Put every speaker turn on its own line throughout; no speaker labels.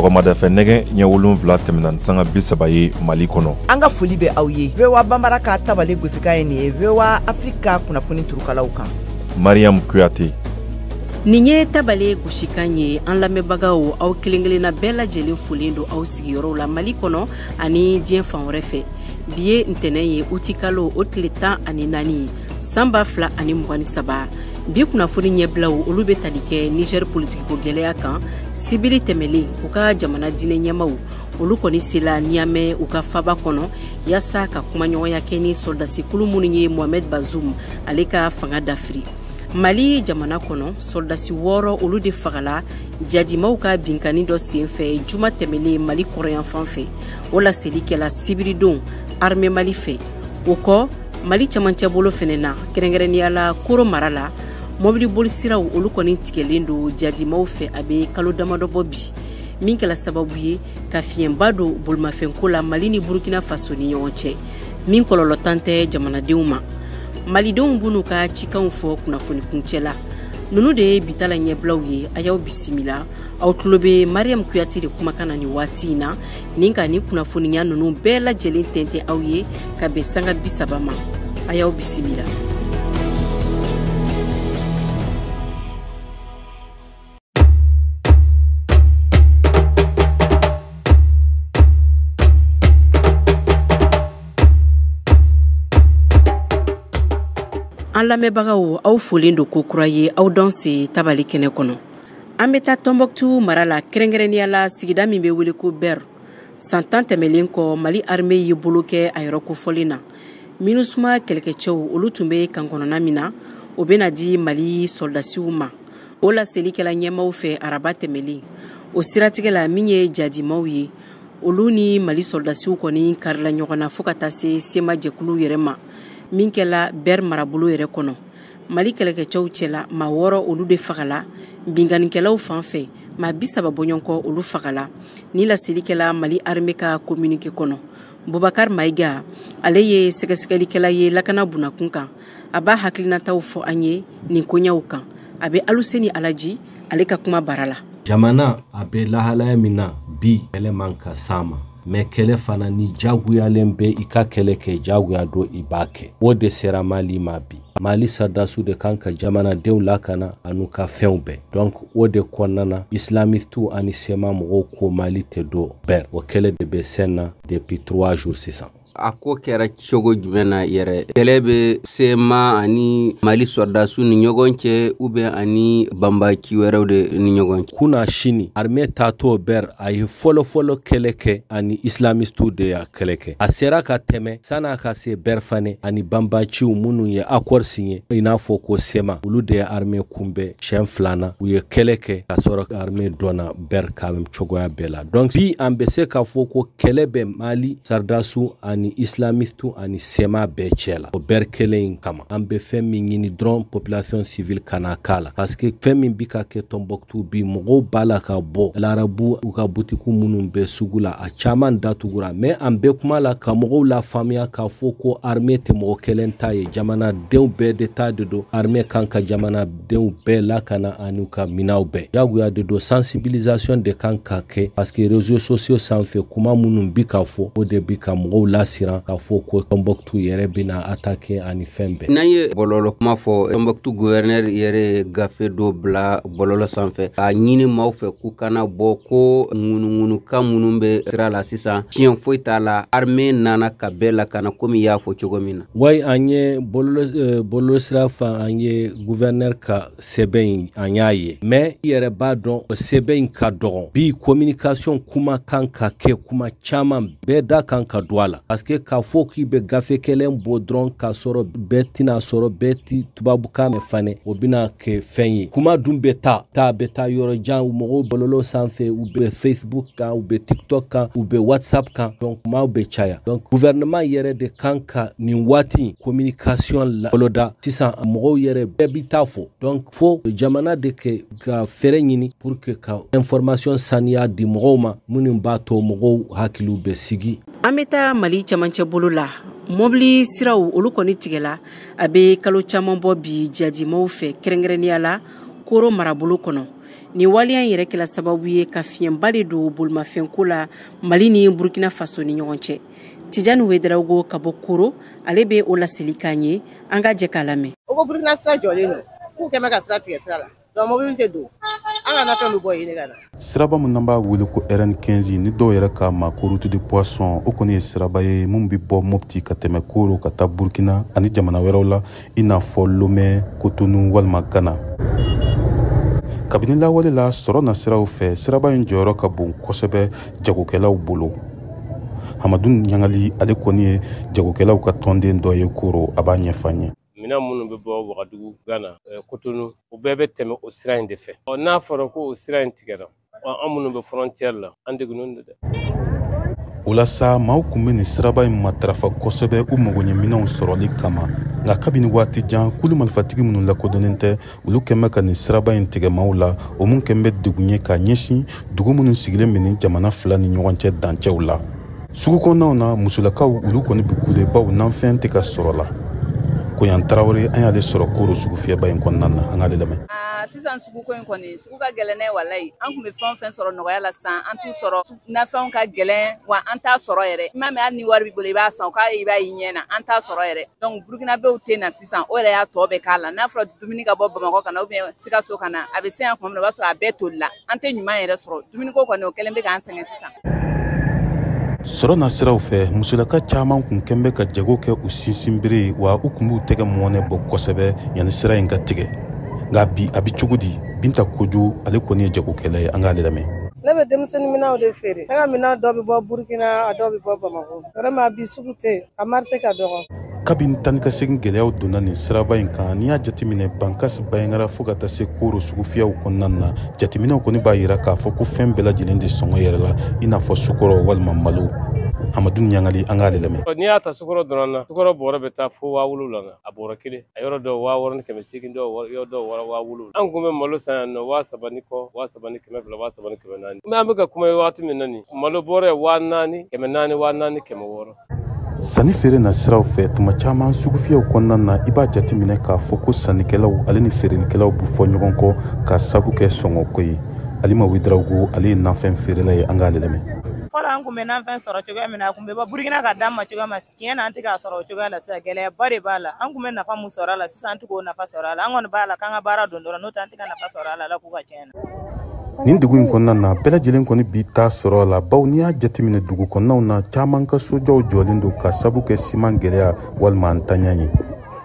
Sɔgɔmada fɛ nɛgɛ ɲɛ 7 tɛmɛna ni sanga 30 ye Mali kɔnɔ.
An ka foli bɛ aw ye. VOA Bambara ka tabale gosikan ye nin ye VOA Afrique ka kunnafoni turukalaw kan.
Mariam Kuyate.
Nin ye tabale gosikan ye. An lamɛnbagaw, aw kelen-kelenna bɛɛ lajɛlen folen don aw sigiyɔrɔw la Mali kɔnɔ ani diɲɛ fan wɛrɛ fɛ. Bi ye ntɛnɛn ye, utikalo o tile 14 ye, san 2023. Bi kunnafoni ɲɛbilaw, olu bɛ tali kɛ Niger politikiko gɛlɛya kan. Sibiri tɛmɛlen, u ka jamana diinɛ ɲɛmaw, olu kɔni sela Niamey, u ka faba kɔnɔ, yaasa ka kumaɲɔgɔnya kɛ ni sɔrɔdasikulu minnu ye Mohamed Bazoum ale ka fanga dafiri. Mali jamana kɔnɔ, sɔrɔdasi 6, olu de fagala jadimaw ka binkanni dɔ senfɛ juma tɛmɛlen Mali kɔrɔyanfan fɛ. O laseli kɛla sibiridon armée Mali fɛ. O kɔ, Mali camancɛ bolo fɛnɛ na, kɛrɛnkɛrɛnnenya la Koro mara la, mɔbili bolisiraw, olu kɔni tigɛlen don jadimaw fɛ a bɛ kalo damadɔ bɔ bi, min kɛla sababu ye ka fiɲɛba don bolimafɛnko la Mali ni Burukina Faso ni ɲɔgɔn cɛ, min kɔlɔlɔ tan tɛ jamanadenw ma. Malidenw b'u ka cikanw fɔ kunnafoni kuncɛ la. Ninnu de ye bitala ɲɛbilaw ye. A y'aw bisimila. Aw tulo bɛ Mariam Kuyate de kumakan na nin waati in na, nin ka nin kunnafoniya ninnu bɛɛ lajɛlen tɛntɛn aw ye ka bɛn sanga 30 ma. A y'aw bisimila. An lamɛnbagaw, aw folen don ko kura ye. Aw dɔn se tabali kɛnɛ kɔnɔ. An bɛ taa Tɔnbɔkutu mara la, kɛrɛnkɛrɛnnenya la sigida min bɛ wele ko Bɛr. San 10 tɛmɛlen kɔ, Mali armée ye bolo kɛ a yɔrɔ kofɔlen na. MINUSMA kɛlɛkɛcɛw, olu tun bɛ kan kɔnɔna min na, o bɛna di Mali sɔrɔdasiw ma. O laseli kɛla ɲɛmaw fɛ araba tɛmɛlen. O siratigɛ la, min ye jadimaw ye, olu ni Mali sɔrɔdasiw kɔni karila ɲɔgɔn na fo ka taa se CMA jɛkulu yɛrɛ ma, min kɛla Bɛr marabolo yɛrɛ kɔnɔ. Mali kɛlɛkɛcɛw cɛla, maa 6, olu de fagala. Binkannikɛlaw fan fɛ, maa 30 bɔɲɔgɔnkɔ, olu fagala. Ni laseli kɛla Mali armée ka communiqué kɔnɔ. Bubakar Mayiga, ale ye sɛgɛsɛgɛlikɛla ye lakana bunakun kan. A b'a hakilinataw fɔ an ye nin koɲɛw kan. A bɛ Aluseni Alaji ale ka kuma bara la.
Jamana a bɛ lahalaya min na bi, kɛlɛ man ka s'a ma, mɛ kɛlɛ fana ni jagoyalen bɛ i ka kɛlɛ kɛ, jagoya don i b'a kɛ. O de sera Mali ma bi. Mali sardasiw de kan ka jamanadenw lakana an'u ka fɛnw bɛɛ. Donc o de kɔnɔna na, islamistew ani CMA mɔgɔw ko Mali tɛ don Bɛr. O kɛlɛ de bɛ sen na depuis 3 jours sisan.
A ko kɛra cogo jumɛn na yɛrɛ? Kɛlɛ bɛ CMA ani Mali sɔrɔdasiw ni ɲɔgɔn cɛ, ou bien ani banbaci wɛrɛw de ni ɲɔgɔn cɛ?
Kuna sini armée taatɔ Bɛr, a ye fɔlɔ-fɔlɔ kɛlɛ kɛ ani islamistew de y'a kɛlɛ kɛ. A sera ka tɛmɛ san'a ka se Bɛr fane, ani banbaciw minnu ye accord signé, i n'a fɔ ko CMA, olu de ye armée kunbɛn siɲɛ filanan. U ye kɛlɛ kɛ ka sɔrɔ armée dɔnna Bɛr ka cogoya bɛɛ la. Donc bi, an bɛ se k'a fɔ ko kɛlɛ bɛ Mali sardasiw ani islamistew ani CMA bɛɛ cɛ la, o Bɛr kelen in kama. An bɛ fɛn min ɲini dɔrɔn, population civile kana k'a la, parce que fɛn min bi ka kɛ Tɔnbɔkutu bi, mɔgɔw b'a la ka bɔ larabu, u ka butiku minnu bɛ sugu la, a caman datugura. Mais an bɛ kuma la ka mɔgɔw la faamuya k'a fɔ ko armée tɛ mɔgɔ kelen ta ye, jamanadenw bɛɛ de ta de don. Armée kan ka jamanadenw bɛɛ lakana ani ka minɛnw bɛɛ. Jagoya de don, sensibilisation de kan ka kɛ, parce que réseaux sociaux sanfɛ, kuma minnu bi ka fɔ, o de bi ka mɔgɔw lasiran k'a fɔ ko Tɔnbɔkutu yɛrɛ bɛna attaquer ani fɛn bɛɛ.
N'an ye bɔlɔlɔ kuma fɔ, Tɔnbɔkutu gouverneur yɛrɛ ye gafe dɔ bila bɔlɔlɔ sanfɛ k'a ɲini maaw fɛ k'u kana bɔ, ko ŋunuŋunukan minnu bɛ sira la sisan, tiɲɛ foyi t'a la, armée nana ka bɛɛ lakana, komi i y'a fɔ cogo min na.
Wayi, an ye bɔlɔlɔ sira fan, an ye gouverneur ka sɛbɛn in, an y'a ye, mais i yɛrɛ b'a dɔn, o sɛbɛn in ka dɔgɔn bi. Communication kuma kan ka kɛ, kuma caman bɛɛ da kan ka don a la, parce que k'a fɔ k'i bɛ gafe kelen bɔ dɔrɔn k'a sɔrɔ bɛɛ tɛna sɔrɔ, bɛɛ ti tubabukan mɛn fana, o bɛna kɛ fɛn ye. Kuma dun bɛ taa taa bɛ taa yɔrɔ jan. Mɔgɔw bɔlɔlɔ sanfɛ, u bɛ Facebook kan, u bɛ TikTok kan, u bɛ WhatsApp kan, donc kumaw bɛ caya. Donc gouvernement yɛrɛ de kan ka nin waati communication la boloda sisan. Mɔgɔw yɛrɛ bɛɛ bi taa fɔ. Donc fo jamana de kɛ ka fɛɛrɛ ɲini pour que ka information saniya di mɔgɔw ma, minnu b'a to mɔgɔw hakiliw bɛ sigi.
An bɛ taa Mali camancɛ bolo la. Mɔbili siraw, olu kɔni tigɛla a bɛ kalo caman bɔ bi jadimaw fɛ, kɛrɛnkɛrɛnnenya la Koro marabolo kɔnɔ. Nin waleya in yɛrɛ kɛla sababu ye ka fiɲɛba de don bolimafɛnko la Mali ni Burkina Faso ni ɲɔgɔn cɛ. Tijani Wedarawogo ka bɔ Koro, ale bɛ o laseli k'an ye, an ka jɛ k'a lamɛn.
O ko Burkina sira jɔlen don, k'u kɛn bɛ ka sira tigɛ sira la. Donc mobili tɛ don, an ka nafɛn bɛ bɔ yen ka na.
Siraba min n'an b'a wele ko RN15, ni dɔw yɛrɛ k'a ma ko route de poisson, o kɔni ye siraba ye mun bɛ bɔ Mopti ka tɛmɛ Koro ka taa Burkina ani jamana wɛrɛw la, i n'a fɔ Lomé, Cotonou walima Ghana. Kabini lawale la, sɔrɔ na siraw fɛ, siraba in jɔyɔrɔ ka bon kosɛbɛ jagokɛlaw bolo. Hamadu Ɲangali, ale kɔni ye jagokɛlaw ka tɔnden dɔ ye Koro, a b'a ɲɛfɔ an ye.
Minɛn minnu bɛ bɔ Wagadugu, Ghana, Cotonou, o bɛɛ bɛ tɛmɛ o sira in de fɛ. Ɔ n'a fɔra ko o sira in tigɛra, an minnu bɛ frontière la, an degunnen don dɛ.
O la sa, maaw kun bɛ nin siraba in matarafa kosɛbɛ u magoɲɛminɛnw sɔrɔli kama. Nka kabini waati jan, kulu marifatigi minnu lakodɔnnen tɛ, olu kɛn bɛ ka nin siraba in tigɛ maaw la, o mun kɛn bɛ degun ye k'a ɲɛsin dugu minnu sigilen bɛ nin jamana fila ni ɲɔgɔn cɛ dancɛw la. Sugu kɔnɔnaw na, musolakaw olu kɔni bɛ kule baw nanfɛn tɛ ka sɔrɔ la. Koyan Tarawele, an y'ale sɔrɔ Koro sugufiyɛba in kɔnɔna na, an k'ale lamɛn.
Sisan suguko in kɔni, sugu ka gɛlɛn dɛ walayi. An tun bɛ fɛn o fɛn sɔrɔ nɔgɔya la sisan, an t'u sɔrɔ. Nafɛnw ka gɛlɛn wa an t'a sɔrɔ yɛrɛ. I m'a mɛn, hali ni wari b'i bolo i b'a san, o k'a ye i b'a y'i ɲɛ na, an t'a sɔrɔ yɛrɛ. Donc Burkinabéw tɛ na sisan, o yɛrɛ y'a tɔ bɛɛ k'a la. N'a fɔra dumuni ka bɔ Bamakɔ ka na ou bien Sikaso ka na, a bɛ se yan tuma min na, o b'a sɔrɔ a bɛɛ tolila. An tɛ ɲuman yɛrɛ sɔrɔ. Dumuniko kɔni, o kɛlen bɛ k'an sɛgɛn sisan.
Sɔrɔ na siraw fɛ, musolaka caman kun kɛn bɛ ka jago kɛ u sinsinbere ye, wa u kun b'u tɛgɛ mɔnɛ bɔ kosɛbɛ yanni sira in ka tigɛ. Nka bi a bɛ cogo di? Binta Kojo, ale kɔni ye jagokɛla ye, an k'ale lamɛn.
Ne bɛ denmisɛnnin minɛnw de feere. Ne ka minɛn dɔ bɛ bɔ Burkina, a dɔw bɛ bɔ Bamakɔ. Vraiment bi sugu tɛ yen, a marché ka dɔgɔ.
Kabini tan ka segin gɛlɛyaw donna nin siraba in kan, n'i y'a jateminɛ Bankas Bayangara fo ka taa se Koro sugufiyɛw kɔnɔna na, jateminɛw kɔni b'a yira k'a fɔ ko fɛn bɛɛ lajɛlen de sɔngɔ yɛrɛ la, i n'a fɔ sukɔrɔ walima malo. Hamadu Ɲangali, an k'ale lamɛn.
N'i y'a ta sukɔrɔ dɔrɔn na, sukɔrɔ bɔrɔ bɛ taa fo 7,000 na, a bɔrɔ kelen, a yɔrɔ dɔw 6,800, dɔw yɔrɔ dɔw 7,000. An kun bɛ malo san yan nɔ 3,000 ni kɔ, 3,200, 3,400. Mais an bɛ ka kuma waati min na nin, malo bɔrɔ ye 4,400, 4,600.
Sanni feere na siraw fɛ, tuma caman sugufiyɛw kɔnɔna na, i b'a jateminɛ k'a fɔ ko sannikɛlaw ale ni feerelikɛlaw bɛ fɔ ɲɔgɔn kɔ k'a sabu kɛ sɔngɔko ye. Alima Wedarawogo, ale ye nafɛn feerela ye, an k'ale lamɛn.
Fɔlɔ an kun bɛ nafɛn sɔrɔ cogoya min na, a kun bɛ bɔ Burkina ka d'an ma cogoya min na, tiɲɛ na an tɛ k'a sɔrɔ o cogoya la sisan, gɛlɛyaba de b'a la. An kun bɛ nafa mun sɔrɔ a la sisan, an tɛ k'o nafa sɔrɔ a la. An kɔni b'a la k'an ka baara don dɔrɔn, n'o tɛ an tɛ ka nafa sɔrɔ a la, Ala k'u ka tiɲɛ na.
Nin dugu in kɔnɔna na, bɛɛ lajɛlen kɔni b'i ta sɔrɔ a la, bawo n'i y'a jateminɛ dugu kɔnɔnaw na, caman ka sojɔw jɔlen don ka sabu kɛ siman gɛlɛya walima ntanya ye.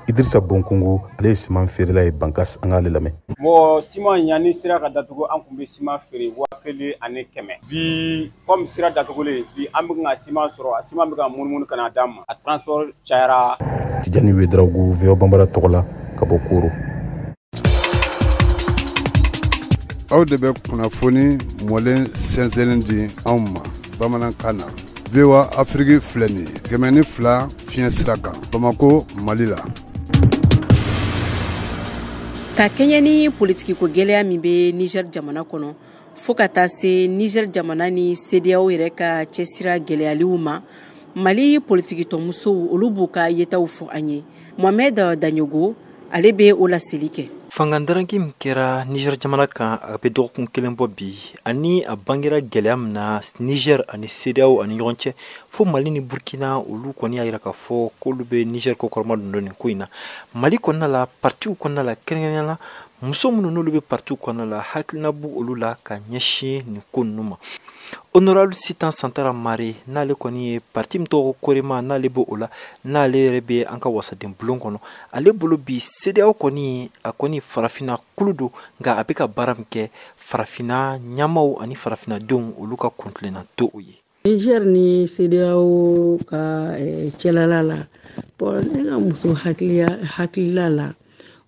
Idrissa Bonkongo, ale ye siman feerela ye Bankas, an k'ale lamɛn.
Bon, siman yanni sira ka datugu, an kun bɛ siman feere 1,100. Bi komi sira datugulen, bi an bɛ ka siman sɔrɔ, a siman bɛ ka munumunu ka na d'an ma, a transport cayara.
Tijani Wedarawogo, VOA Bambara tɔgɔ la ka bɔ Koro.
Aw de bɛ kunnafoni mɔlen sɛnsɛnnen di anw ma bamanankan na. VOA Afrique filɛ nin ye 102 fiɲɛ sira kan, Bamako, Mali la.
Ka kɛɲɛ ni politikiko gɛlɛya min bɛ Niger jamana kɔnɔ, fo ka taa se Niger jamana ni CEDEAO yɛrɛ ka cɛsira gɛlɛyaliw ma, Mali politikitɔnmusow olu b'u ka yetaw fɔ an ye. Mohamed Daɲogo, ale bɛ o laseli kɛ.
Fangandaranki min kɛra Niger jamana kan, a bɛ dɔgɔkun kelen bɔ bi, ani a bangera gɛlɛya min na Niger ani CEDEAO ani ɲɔgɔn cɛ, fo Mali ni Burkina olu kɔni y'a jira k'a fɔ k'olu bɛ Niger kɔkɔrɔma don nin ko in na. Mali kɔnɔna la, partiw kɔnɔna la, kɛrɛnkɛrɛnnenya la muso minnu n'olu bɛ partiw kɔnɔna la, hakilina b'u olu la ka ɲɛsin nin ko ninnu ma. Honorable Sitan Santara Mare, n'ale kɔni ye parti min tɔgɔ Korema, n'ale b'o la, n'ale yɛrɛ bɛ an ka wasaden bulon kɔnɔ, ale bolo bi CEDEAO kɔni a kɔni farafinna kulu don, nka a bɛ ka baara min kɛ farafinna ɲɛmaaw ani farafinnadenw olu ka kuntilenna to o ye.
Niger ni CEDEAO ka cɛlala la, bon, ne ka muso hakilila la,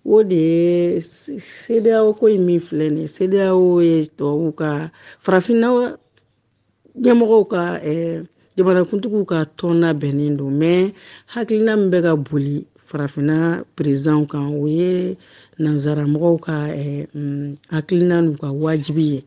o de ye CEDEAO ko in min filɛ nin ye. CEDEAO ye tubabuw ka farafinna ɲɛmɔgɔw ka jamanakuntigiw ka tɔn labɛnnen don, mais hakilina min bɛ ka boli farafinna présidentw kan, o ye nanzaramɔgɔw ka hakilina n'u ka wajibi ye.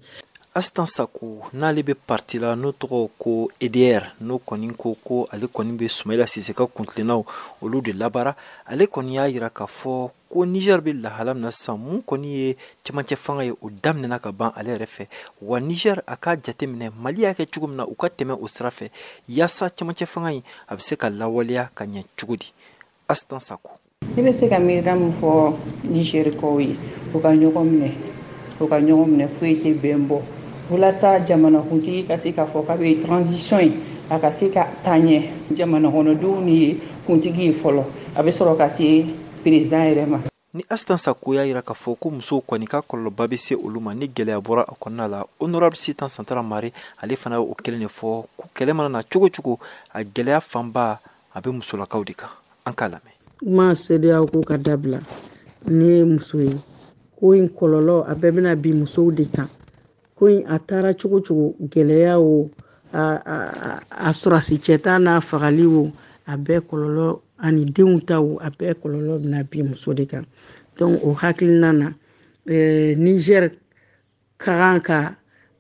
Astan Sako n'ale bɛ parti la n'o tɔgɔ ko EDR, n'o kɔni ko ale kɔni bɛ Sumayila Sise ka kuntilennaw olu de labaara. Ale kɔni y'a yira k'a fɔ ko Niger bɛ lahala min na sisan, mun kɔni ye cɛmancɛ fanga ye, o daminɛna ka ban ale yɛrɛ fɛ. Wa Niger a k'a jateminɛ Mali y'a kɛ cogo min na, u ka tɛmɛ o sira fɛ yaasa cɛmancɛ fanga in a bɛ se ka lawaleya ka ɲɛ cogo di. Astan Sako.
Ne bɛ se ka miirina min fɔ Nizerikaw ye, u ka ɲɔgɔn minɛ, u ka ɲɔgɔn minɛ, foyi tɛ bɛn bɔ. Walasa jamanakuntigi ka se k'a fɔ k'a bɛ transition ye, a ka se ka taa ɲɛ jamana kɔnɔdenw ni ye kuntigi ye fɔlɔ, a bɛ sɔrɔ ka se président yɛrɛ ma.
Ni Astan Sako y'a yira k'a fɔ ko musow kɔni ka kɔlɔlɔba bɛ se olu ma ni gɛlɛya bɔra a kɔnɔna la, honorable Sitan Santara Mare ale fana y'o kelen de fɔ ko kɛlɛ mana na cogo cogo, a gɛlɛya fanba a bɛ musolakaw de kan. An k'a lamɛn.
Kuma CEDEAO ko ka dabila, ni ye muso ye, ko in kɔlɔlɔ a bɛɛ bɛna bin musow de kan. Ko in a taara cogo cogo, gɛlɛya o, a sɔrɔsi cɛ n'a fagali o, a bɛɛ kɔlɔlɔ ani denw ta o, a bɛɛ kɔlɔlɔ bɛna bin muso de kan. Donc o hakilina na, Niger ka kan ka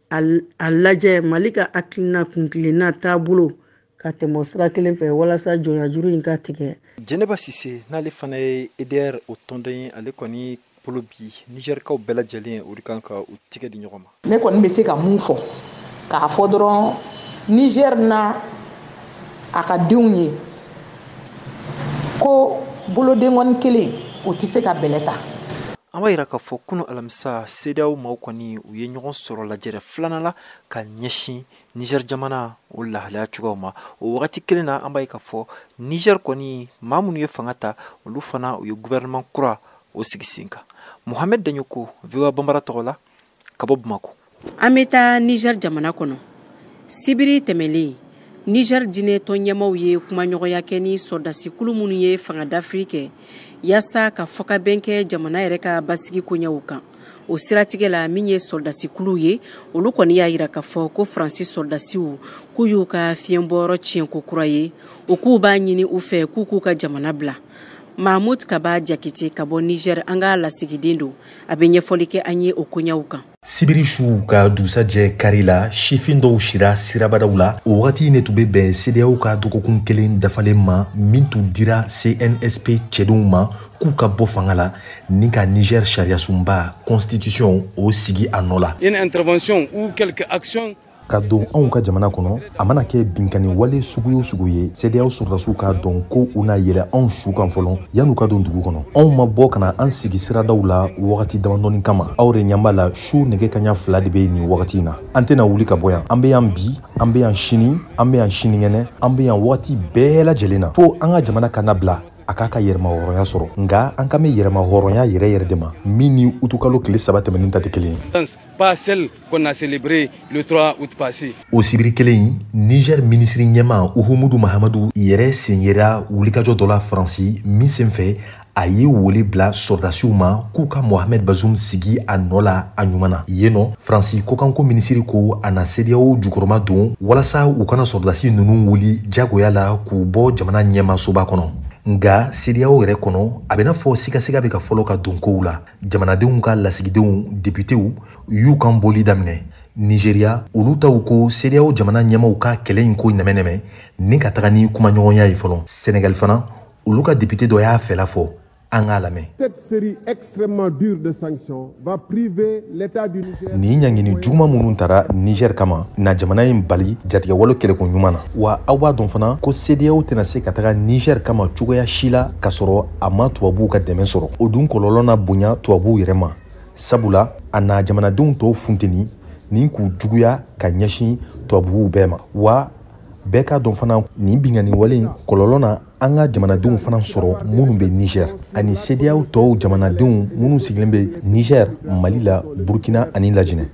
a lajɛ Mali ka hakilina kuntilenna taabolo ka tɛmɛ o sira kelen fɛ walasa jɔnyajuru in ka tigɛ.
Jɛnɛba Sise n'ale fana ye EDR o tɔnden ye, ale kɔni bolo bi Nizɛrikaw bɛɛ lajɛlen o de kan ka u tigɛ di ɲɔgɔn ma.
Ne kɔni bɛ se ka mun fɔ k'a fɔ dɔrɔn, Nizɛri na a ka denw ye ko bolodenkɔni kelen o tɛ se ka bɛlɛ ta.
An b'a yira k'a fɔ kunu alamisa CEDEAO maaw kɔni u ye ɲɔgɔn sɔrɔ lajɛrɛ filanan la ka ɲɛsin Niger jamana o lahalaya cogoyaw ma. O wagati kelen na, an b'a ye k'a fɔ Niger kɔni maa minnu ye fanga ta, olu fana u ye gouvernement kura o sigi sen kan. Mohamed Daɲoko, VOA Bambara tɔgɔ la ka bɔ Bamako.
An bɛ taa Niger jamana kɔnɔ. Sibiri tɛmɛlen, Niger diinɛ tɔn ɲɛmaw ye kumaɲɔgɔnya kɛ ni sɔrɔdasikulu minnu ye fanga dafiri kɛ yaasa ka fɔkabɛn kɛ jamana yɛrɛ ka basigi koɲɛw kan. O siratigɛ la, min ye sɔrɔdasikuluw ye, olu kɔni y'a yira k'a fɔ ko Faransi sɔrɔdasiw k'u y'u ka fiɲɛbɔyɔrɔ tiɲɛ ko kura ye, o k'u b'a ɲini u fɛ k'u k'u ka jamana bila. Mahmoud Kaba Jakite ka bɔ Niger, an ka lasigiden don, a bɛ ɲɛfɔli kɛ an ye o koɲɛw kan.
Sibiri su ka dugusajɛ kari la, sifin dɔw sira sirabadaw la. O wagati ne tun bɛ bɛn CEDEAO ka dɔgɔkun kelen dafalen ma min tun dira CNSP cɛdenw ma k'u ka bɔ fanga la ni ka Niger sariyasunba constitution o sigi a nɔ la.
Une intervention ou quelque action
ka don anw ka jamana kɔnɔ, a mana kɛ binkanni wale sugu o sugu ye, CEDEAO sɔrɔdasiw k'a dɔn ko u na yɛlɛ anw su kan fɔlɔ yan'u ka don dugu kɔnɔ. Anw ma bɔ ka na an sigi siradaw la wagati damadɔni kama. Aw de ɲɛ b'a la, su nɛgɛ kaɲa 2 de bɛ nin wagati in na. An tɛna wuli ka bɔ yan. An bɛ yan bi, an bɛ yan sini, an bɛ yan sinikɛnɛ, an bɛ yan wagati bɛɛ lajɛlen na fo an ka jamana kana bila a k'a ka yɛrɛma hɔrɔnya sɔrɔ. Nka an kan bɛ yɛrɛma hɔrɔnya yɛrɛ yɛrɛ de ma min ni utukalo tile 3 tɛmɛnen ta tɛ kelen ye.
Pas celle qu'on a célébrée le 3 août passé.
O sibiri kelen, Niger minisiri ɲɛma Uhumudu Mahamadu yɛrɛ sen yera wulikajɔ dɔ la Faransi min senfɛ a ye wele bila sɔrɔdasiw ma k'u ka Mohamed Bazoum sigi a nɔ la a ɲuman na. Yen nɔ, Faransi kokanko minisiri ko a na CEDEAO jukɔrɔma don walasa u kana sɔrɔdasi ninnu wuli jagoya la k'u bɔ jamana ɲɛmasoba kɔnɔ. Nka CEDEAO yɛrɛ kɔnɔ, a bɛna fɔ sigasiga bɛ ka fɔlɔ ka don kow la. Jamanadenw ka lasigidenw, députéw y'u kan bɔli daminɛ. Nigeria, olu taw ko CEDEAO jamana ɲɛmaw ka kɛlɛ in ko nɛmɛ-nɛmɛ ni ka taga ni kumaɲɔgɔnya ye fɔlɔ. Sénégal fana, olu ka député dɔ y'a fɛla fɔ. An k'a lamɛn.
Cette série extrêmement dure de sanctions va priver l'État du Niger.
Nin ɲangini juguman minnu tara Niger kama na jamana in bali jatigɛwale kɛlɛko ɲuman na. Wa aw b'a dɔn fana ko CEDEAO tɛna se ka taga Niger kama cogoya si la k'a sɔrɔ a ma tubabuw ka dɛmɛ sɔrɔ. O dun kɔlɔlɔ na bonya tubabuw yɛrɛ ma, sabula a na jamanadenw tɔw funteni ni k'u juguya ka ɲɛsin tubabuw bɛɛ ma. Wa bɛɛ k'a dɔn fana nin binkanni wale in kɔlɔlɔ na an ka jamanadenw fana sɔrɔ minnu bɛ Niger ani CEDEAO tɔw jamanadenw minnu sigilen bɛ Niger, Mali la, Burkina ani Lajinɛ.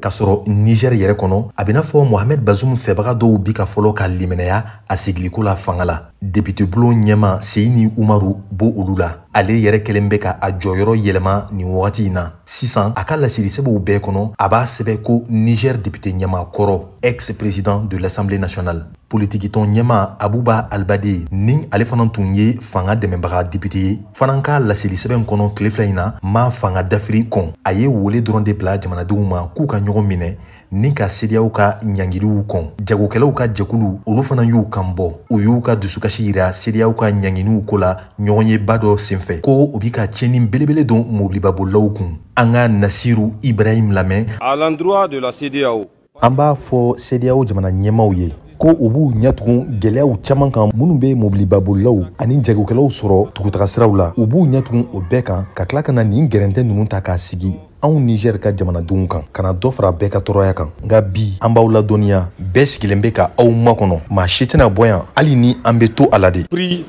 K'a sɔrɔ Niger yɛrɛ kɔnɔ, a bɛna fɔ Mohamed Bazoum fɛbaga dɔw bi ka fɔlɔ ka limaniya a segiliko la fanga la. Député bulon ɲɛma Seyni Umaru b'o olu la. Ale yɛrɛ kɛlen bɛ ka a jɔyɔrɔ yɛlɛma nin wagati in na. Sisan a ka laseli sɛbɛnw bɛɛ kɔnɔ, a b'a sɛbɛn ko Niger député ɲɛma kɔrɔ, ex-président de l'Assemblée nationale. Politikitɔn ɲɛma Abuba Albade ni ale fana tun ye fanga dɛmɛbaga député ye fana ka laseli sɛbɛn kɔnɔ tile fila in na ma fanga dafiri kɔn. A ye wele dɔrɔn de bila jamanadenw ma k'u ka ɲɔgɔn minɛ ni ka CEDEAO ka ɲangiliw kɔn. Jagokɛlaw ka jɛkulu olu fana y'u kan bɔ, u y'u ka dusukasi yira CEDEAO ka ɲanginiw ko la ɲɔgɔnyeba dɔ senfɛ ko o bi ka tiɲɛni belebele don mobilibabolilaw kun. An ka Nasiru Ibrahim lamɛn.
À l'endroit de la CEDEAO,
an b'a fɔ CEDEAO jamana ɲɛmaw ye ko u b'u ɲɛtugun gɛlɛyaw caman kan minnu bɛ mobilibabolilaw ani jagokɛlaw sɔrɔ tugutagasiraw la. U b'u ɲɛtugun o bɛɛ kan ka tila ka na nin gɛrɛntɛ ninnu ta k'a sigi anw Niger ka jamanadenw kan, ka na dɔ fara bɛɛ ka tɔɔrɔya kan. Nka bi an b'aw ladɔnniya, bɛɛ sigilen bɛ ka aw makɔnɔ, maa si tɛna bɔ yan hali ni an bɛ to a la de.
Prix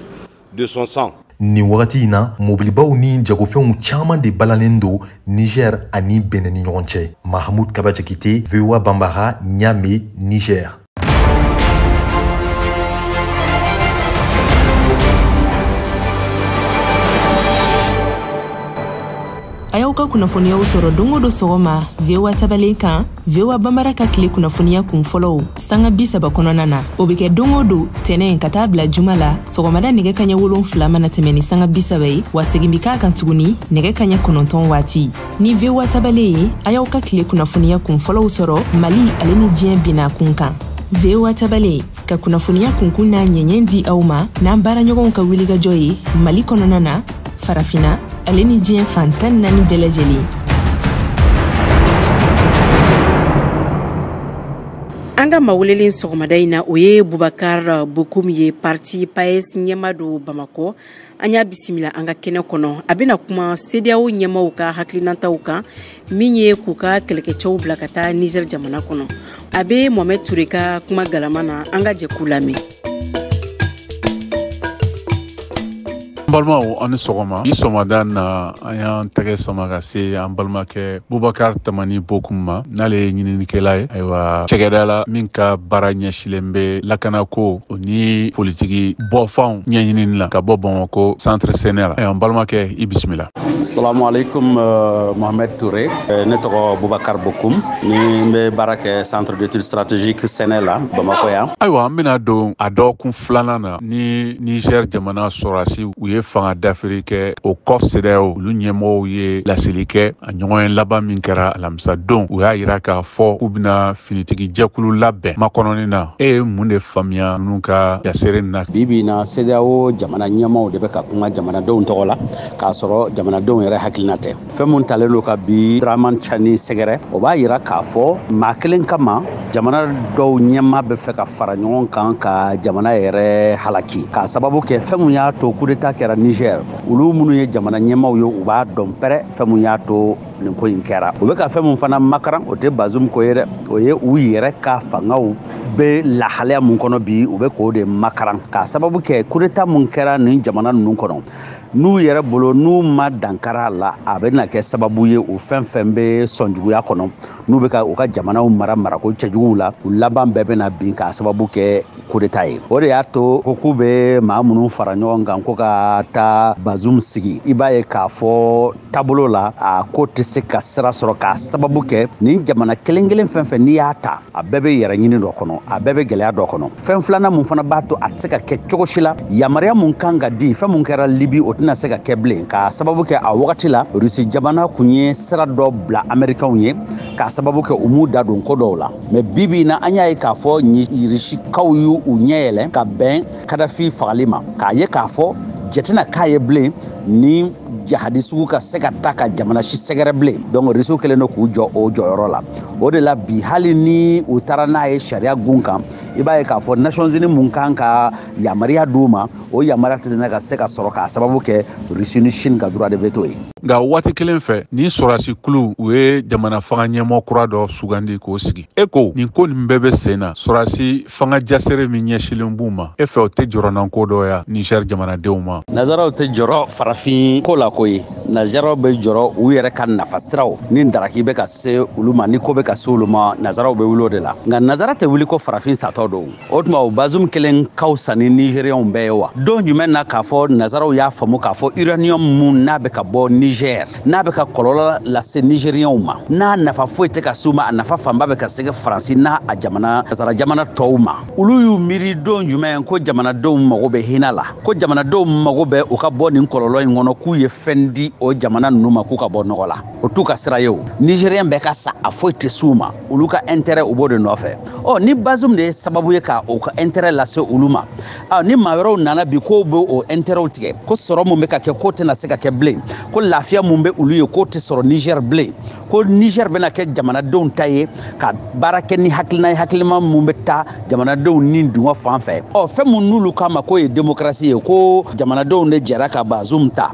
de son sang.
Nin wagati in na, mobilibaw ni jagofɛnw caman de balalen don Niger ani Benin ni ɲɔgɔn cɛ. Mahamud Kaba Jakite, VOA Bambara, Niamey, Niger.
A y'aw ka kunnafoniyaw sɔrɔ don o don sɔgɔma VOA tabalen kan, VOA Bambara ka tile kunnafoniya kun fɔlɔw sanga 30 kɔnɔna na. O bɛ kɛ don o don tɛnɛn ka taa bila juma la sɔgɔmada nɛgɛ kaɲɛ 7 mana tɛmɛ ni sanga 30 ye, wa segin bɛ k'a kan tuguni nɛgɛ kaɲɛ 9 waati. Ni VOA tabalen ye, a y'aw ka tile kunnafoniya kun fɔlɔw sɔrɔ Mali ale ni diɲɛ binna kun kan. VOA tabalen ka kunnafoniya kunkun n'a ɲɛɲɛ di aw ma n'an baaraɲɔgɔnw ka wulikajɔ ye Mali kɔnɔna na, Farafina ale ni diɲɛ fan 14 bɛɛ lajɛlen.
An ka mawelelen sɔgɔmada in na, o ye Bubakar Bokum ye, parti PAES ɲɛma don Bamakɔ. An y'a bisimila an ka kɛnɛ kɔnɔ. A bɛna kuma CEDEAO ɲɛmaw ka hakilinataw kan min ye k'u ka kɛlɛkɛcɛw bila ka taa Niger jamana kɔnɔ. A bɛ Mohamed Toure ka kuma galama na, an ka jɛ k'u lamɛn.
Balimaw, an ni sɔgɔma. Bi sɔgɔmada na, an y'an tɛgɛ sama ka se an balimakɛ Bubakar Tamani Bokum ma, n'ale ye ɲininikɛla ye, ayiwa cɛgɛda la min ka baara ɲɛsilen bɛ lakanako o ni politiki bɔfanw ɲɛɲinini la ka bɔ Bamakɔ centre Sénat la. Ayiwa, an balimakɛ, i bisimila.
Salamu alaikum, Mohamed Touré. Ne tɔgɔ Bubakar Bokum, ni n bɛ baara kɛ centre d'études stratégiques Sénat la Bamakɔ yan.
Ayiwa, an bɛna don a dɔgɔkun filanan na ni Niger jamana sɔrɔdasiw u ye fanga dafiri kɛ. O kɔ, CEDEAO olu ɲɛmɔgɔw ye laseli kɛ. A ɲɔgɔn ye laban min kɛra alamisa don, u y'a yira k'a fɔ k'u bɛna finitigi jɛkulu labɛn makɔnɔni na. E ye mun de faamuya ninnu ka jasere na?
Bi bi in na, CEDEAO jamana ɲɛmaaw de bɛ ka kuma jamanadenw tɔgɔ la k'a sɔrɔ jamanadenw yɛrɛ hakilina tɛ. Fɛn mun talen don ka bi Dramane Tiani sɛgɛrɛ, o b'a yira k'a fɔ maa kelen kama jamana dɔw ɲɛmaa bɛ fɛ ka fara ɲɔgɔn kan ka jamana yɛrɛ halaki, k'a sababu kɛ fɛn mun y'a to coup d'état kɛra Niger. Olu minnu ye jamana ɲɛmaaw ye, u b'a dɔn pɛrɛ fɛn mun y'a to nin ko in kɛra. U bɛ ka fɛn mun fana makaran, o tɛ Bazoum ko ye dɛ, o ye u yɛrɛ ka fangaw bɛ lahalaya mun kɔnɔ bi, u bɛ k'o de makaran, k'a sababu kɛ coup d'état mun kɛra nin jamana ninnu kɔnɔ, n'u yɛrɛ bolo n'u ma dankara la, a bɛna kɛ sababu ye u fɛn fɛn bɛ sɔnjuguya kɔnɔ, n'u bɛ ka u ka jamanaw mara marako cɛjuguw la, u laban bɛɛ bɛna bin k'a sababu kɛ coup d'état ye. O de y'a to ko k'u bɛ maa minnu fara ɲɔgɔn kan ko ka taa Bazoum sigi, i b'a ye k'a fɔ taabolo la a ko tɛ se ka sira sɔrɔ, k'a sababu kɛ nin jamana kelen kelen fɛn fɛn n'i y'a ta, a bɛɛ bɛ yɛrɛ ɲini dɔ kɔnɔ, a bɛɛ bɛ gɛlɛya dɔ kɔnɔ. Fɛn filanan mun fana b'a to a tɛ se ka kɛ cogo si la, yamaruya mun kan ka di, fɛn mun kɛra Libi, o tɛna se ka kɛ bilen, k'a sababu kɛ a wagati la Rusi jamana kun ye sira dɔ bila Amɛrikɛnw ye, k'a sababu kɛ u m'u da don ko dɔw la. Mɛ bi bi in na, an y'a ye k'a fɔ Rusikaw y'u ɲɛ yɛlɛ ka bɛn Kadafi fagali ma, k'a ye k'a fɔ jate k'a ye bilen ni jahadi sugu ka se ka ta ka jamana si sɛgɛrɛ bilen. Donc Rusiw kɛlen don k'u jɔ o jɔyɔrɔ la. O de la bi, hali ni u taara n'a ye sariya gun kan, i b'a ye k'a fɔ Nations Unies mun kan ka yamaruya d'u ma, o yamaruya tɛ ka se ka sɔrɔ, k'a sababu kɛ Russie ni Chine ka droit de veto ye.
Nka waati kelen fɛ, ni sɔrɔdasi kulu u ye jamana fanga ɲɛmɔgɔ kura dɔ sugandi k'o sigi. E ko nin ko nin bɛɛ bɛ sen na, sɔrɔdasi fanga jasere min ɲɛsilen b'u ma, e fɛ o tɛ jɔrɔnanko dɔ ya Niger jamanadenw ma?
Nazaraw tɛ jɔrɔ farafinna farafin ko la koyi. Nazaraw bɛ jɔrɔ u yɛrɛ ka nafa siraw ni daraki bɛ ka se olu ma, ni ko bɛ ka se olu ma, nazaraw bɛ wuli o de la. Nka nazara tɛ wuli ko farafin satɔ don. O tuma o Bazoum kelen ka fisa ni Nigériens bɛɛ ye wa? Don jumɛn na k'a fɔ nazaraw y'a faamu k'a fɔ uranium mun n'a bɛ ka bɔ Niger, n'a bɛ ka kɔlɔlɔ lase Nigériens ma, n'a nafa foyi tɛ ka s'u ma, a nafa fanba bɛ ka se Faransi n'a a jamana nazara jamana tɔw ma. Olu y'u miiri don jumɛn ko jamanadenw mago bɛ hinɛ la, ko jamanadenw mago bɛ u ka bɔ nin kɔlɔlɔ in kɔnɔ, k'u ye fɛn di o jamana ninnu ma k'u ka bɔ nɔgɔ la. O t'u ka sira ye o. Nigérien bɛɛ ka sa, a foyi tɛ s'u ma, olu ka intérêt u b'o de nɔfɛ. Ɔ ni Bazoum de ye sababu ye ka o ka intérêt lase olu ma, ni maa wɛrɛw nana bi k'o bɛ o intérêt tigɛ, ko sɔrɔ mun bɛ ka kɛ k'o tɛna se ka kɛ bilen, ko lafiya mun bɛ olu ye k'o tɛ sɔrɔ Niger bilen, ko Niger bɛna kɛ jamanadenw ta ye ka baara kɛ ni hakilina ye, hakilima mun bɛ taa jamanadenw ni dungɔ fan fɛ. Ɔ fɛn mun n'olu k'a ma k'o ye démocratie ye, ko jamanadenw de jɛra ka Bazoum ta.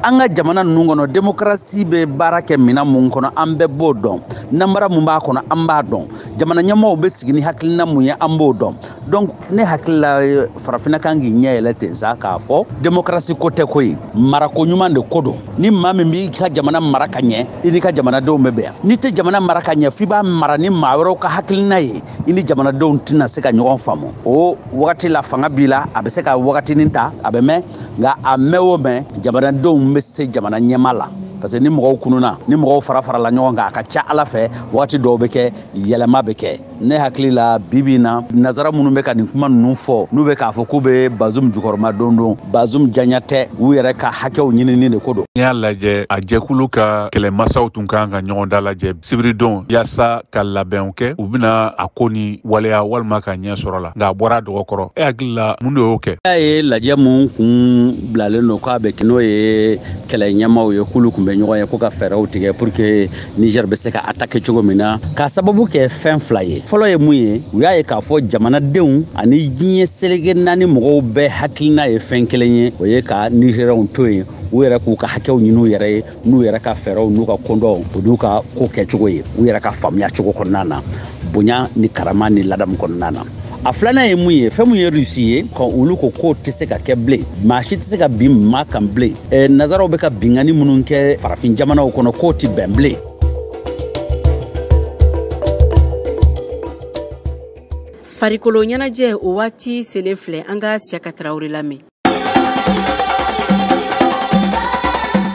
An ka jamana ninnu kɔnɔ démocratie bɛ baara kɛ minɛn mun kɔnɔ, an bɛɛ b'o dɔn, namara mun b'a kɔnɔ an b'a dɔn, jamana ɲɛmɔgɔw bɛ sigi ni hakilina mun ye an b'o dɔn. Donc ne hakili la farafinna kan k'i ɲɛ yɛlɛ ten sa k'a fɔ démocratie ko tɛ koyi, marako ɲuman de ko don. Ni maa min b'i ka jamana mara ka ɲɛ, i n'i ka jamanadenw bɛ bɛn. N'i tɛ jamana mara ka ɲɛ, f'i b'a mara ni maa wɛrɛw ka hakilina ye, i ni jamanadenw tɛna se ka ɲɔgɔn faamu. O wagati la fanga b'i la, a bɛ se ka wagatinin ta, a bɛ mɛn, nka a mɛn o mɛn jamanadenw bɛ se jamana ɲɛma la. Parce que ni mɔgɔw kununa, ni mɔgɔw fara farala ɲɔgɔn kan, a ka ca Ala fɛ wagati dɔw bɛ kɛ yɛlɛma bɛ kɛ. Ne hakili la bi bi in na nazara minnu bɛ ka nin kuma ninnu fɔ, n'u bɛ k'a fɔ k'u bɛ Bazoum jukɔrɔma don don, Bazoum janya tɛ, u yɛrɛ ka hakɛw ɲinini de ko don.
N'i y'a lajɛ, a jɛkulu ka kɛlɛmasaw tun kan ka ɲɔgɔn dalajɛ sibiridon yaasa ka labɛnw kɛ, u bɛna a ko ni waleya walima ka ɲɛ sɔrɔ la, nka a bɔra dɔgɔ kɔrɔ. E hakili la mun de y'o kɛ?
E y'a ye lajɛ mun kun bilalen don k'a bɛ kɛ, n'o ye kɛlɛ ɲɛmaaw ye, k'olu kun bɛ ɲɔgɔn ye ko ka fɛɛrɛw tigɛ pour que Niger bɛ se ka attaquer cogo min na, k'a sababu kɛ fɛn fila ye. Fɔlɔ ye mun ye, u y'a ye k'a fɔ jamanadenw ani diɲɛ seleke naani mɔgɔw bɛɛ hakilina ye fɛn kelen ye, o ye ka Nigériens to yen, u yɛrɛ k'u ka hakɛw ɲini u yɛrɛ ye, n'u yɛrɛ ka fɛɛrɛw n'u ka kondɔnw, o n'u ka ko kɛcogo ye, u yɛrɛ ka faamuya cogo kɔnɔna na, bonya ni karama ni ladamu kɔnɔna na. A filanan ye mun ye, fɛn mun ye Russie ye, ka olu ko k'o tɛ se ka kɛ bilen, maa si tɛ se ka bin maa kan bilen. Nazaraw bɛ ka binkanni minnu kɛ farafin jamanaw kɔnɔ, k'o tɛ bɛn bilen.
Farikolo ɲɛnajɛ o waati selen filɛ, an ka Siyaka Tarawele lamɛn.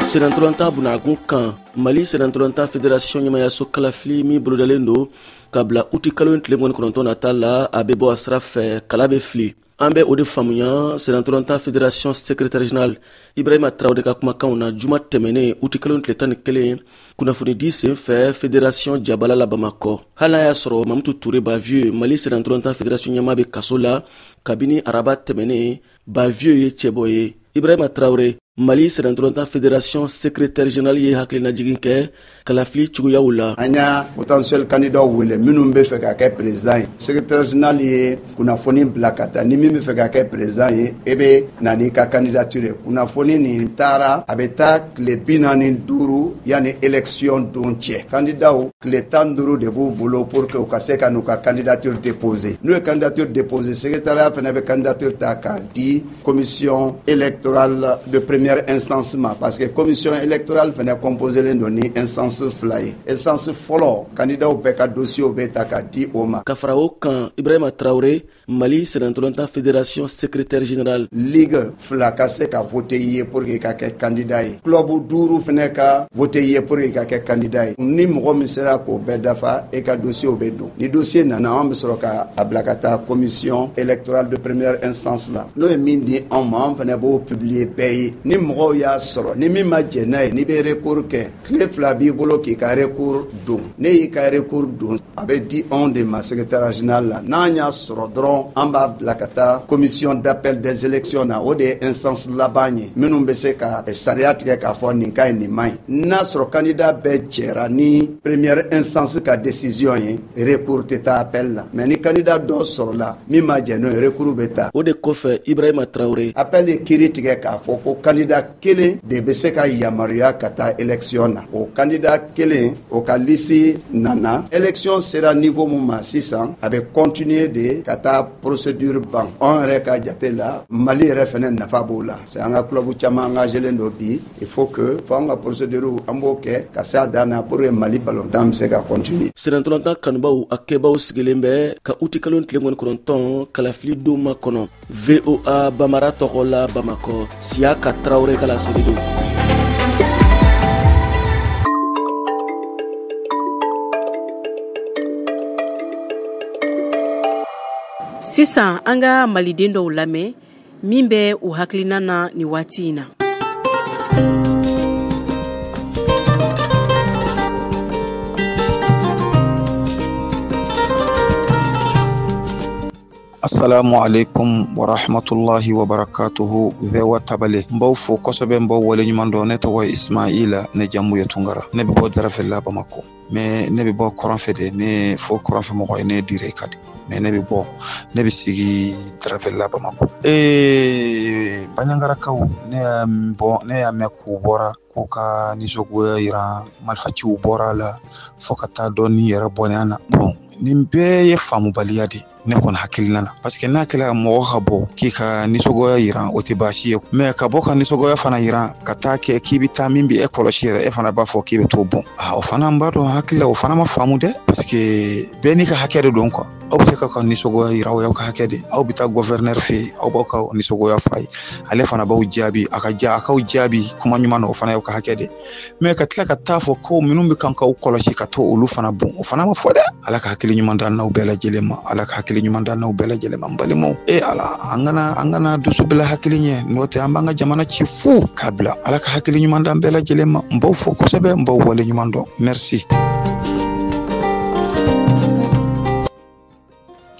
Senatɔlɔntan bunakun kan, Mali senatɔlɔntan fédération ɲɛmayaso kalafili min bolodalen don ka bila uti kalo in tile 29 nata la, a bɛ bɔ a sira fɛ, kala bɛ fili. An bɛ o de faamuya senatɔlɔntan fédération secrétaire général Ibrahima Traoré ka kumakanw na juma tɛmɛnen uti kalo in tile 11 kunnafonidi sen fɛ fédération jabala la Bamakɔ. Hali n'a y'a sɔrɔ Mamutu Ture Bavieux, Mali senatɔlɔntan fédération ɲɛmaa bɛ kaso la kabini araba tɛmɛnen, Bavieux ye cɛbɔ ye. Ibrahima Traoré, Mali senatɔlɔntan fédération secrétaire général ye hakilinajigin kɛ kalafili cogoyaw la.
An y'a potentiel candidat wele minnu bɛ fɛ ka kɛ président ye. Secrétaire général ye kunnafoni bila ka taa, ni min bɛ fɛ ka kɛ président ye, e bɛ na n'i ka candidature ye. Kunnafoni nin taara, a bɛ taa tile 45 yanni élection don cɛ. Candidat tile 15 de b'u bolo pour que u ka se ka n'u ka candidature déposer. N'u ye candidature déposer, secrétariat fana bɛ candidature ta k'a di commission électorale de première instance ma, parce que commission électorale fana composée don ni instance fila ye. Instance fɔlɔ, candidat bɛɛ ka dossier bɛ ta k'a di o ma.
Ka fara o kan, Ibrahima Traoré, Mali senatɔlɔntan fédération secrétaire général.
Ligue fila ka se ka voter i ye pour que i ka kɛ candidat ye. Club 5 fana ka voter i ye pour que i ka kɛ candidat ye. Ni mɔgɔ min sera k'o bɛɛ dafa, e ka dossier bɛ don. Ni dossier nana, an bɛ sɔrɔ ka a bila ka taa commission électorale de première instance la. N'o ye min di anw ma, an fana b'o publier bɛɛ ye. Ni mɔgɔw y'a sɔrɔ, ni min ma jɛn n'a ye, n'i bɛ recours kɛ, tile 2 b'i bolo k'i ka recours don. Ne y'i ka recours don, a bɛ di anw de ma secrétaire général la. N'an y'a sɔrɔ dɔrɔn, an b'a bila ka taa commission d'appel des élections na. O de ye instance laban ye minnu bɛ se ka sariya tigɛ k'a fɔ nin ka ɲi, nin man ɲi. N'a sɔrɔ candidat bɛɛ jɛra ni première instance ka décision ye, recours tɛ taa appel la. Mais ni candidat dɔ sɔrɔla min ma jɛn n'o ye, recours bɛ taa.
O de kɔfɛ, Ibrahima Traoré,
appel ye kiiri tigɛ k'a fɔ ko candidat Candidat kelen de bɛ se ka yamaruya ka taa élection na. O candidat kelen, o ka liste nana. Élection sera niveau mun ma sisan, a bɛ continuer de ka taa procédure ban. Anw yɛrɛ ka jate la, Mali yɛrɛ fɛnɛ nafa b'o la. C'est an ka club caman engagé len don bi. Il faut que fo an ka procédure, an b'o kɛ ka se a dan na pour que Mali ballontan bɛ se ka continuer.
Sennantolatan kanubaw, a kɛbaw sigilen bɛ ka utikalo tile 29 kalafili don makɔnɔ. VOA Bamara tɔgɔ la, Bamakɔ, Siyaka Tarawele ka laseli don.
Sisan an ka maliden dɔw lamɛn min bɛ u hakilina na nin waati in na.
Assalamu alaikum wa rahmatullahi wa barakatuhu. VOA tabale, n b'aw fo kosɛbɛ, n b'aw waleɲuman dɔn. Ne tɔgɔ ye Ismaila, ne jamu ye Tunkara. Ne bɛ bɔ Darafɛla, Bamako, mais ne bɛ bɔ kɔrɔn fɛ de. Ne fo kɔrɔn fɛ mɔgɔ ye, ne ye dire ka di, mais ne bɛ bɔ, ne bɛ sigi Darafɛla, Bamako. Banyangarakaw, ne y'a bɔ, ne y'a mɛn k'u bɔra k'u ka nisɔngoya yira, marifaciw bɔra a la fo ka taa dɔ ni yɛrɛ bɔnɛ na. Bon, nin bɛɛ ye faamubaliya de, ne kɔni hakilina na, parce que n'a kɛla mɔgɔ ka bɔ k'i ka nisɔngoya yira, o tɛ baasi ye, mais ka bɔ ka nisɔngoya fana yira ka taa kɛ k'i bɛ taa min bɛ e kɔlɔsi yɛrɛ, e fana b'a fɔ k'i bɛ t'o bɔn, o fana n b'a dɔn hakili la, o fana ma faamu dɛ, parce que bɛɛ n'i ka hakɛ de don quoi. Aw bɛ se ka ka nisɔngoya yira, o y'aw ka hakɛ de. Aw bɛ taa gouverneur fɛ yen, aw b'aw ka nisɔngoya f'a ye, ale fana b'aw jaabi, a ka ja a k'aw jaabi kuma ɲuman na, o fana y'aw ka hakɛ de. Mais ka tila ka taa fɔ ko minnu bɛ kan k'aw kɔlɔsi ka to olu fana bon, o fana ma fɔ dɛ. Ala ka hakili ɲuman d'an n'aw bɛɛ lajɛlen ma. Ala ka hakili ɲuman d'an n'aw bɛɛ lajɛlen ma. N balimaw, e Ala, an kana dusu bila hakili ɲɛ, n'o tɛ an b'an ka jamana ci fu k'a bila. Ala ka hakili ɲuman d'an bɛɛ lajɛlen ma. N b'aw fo kosɛbɛ, n b'aw wale ɲuman dɔn. Merci.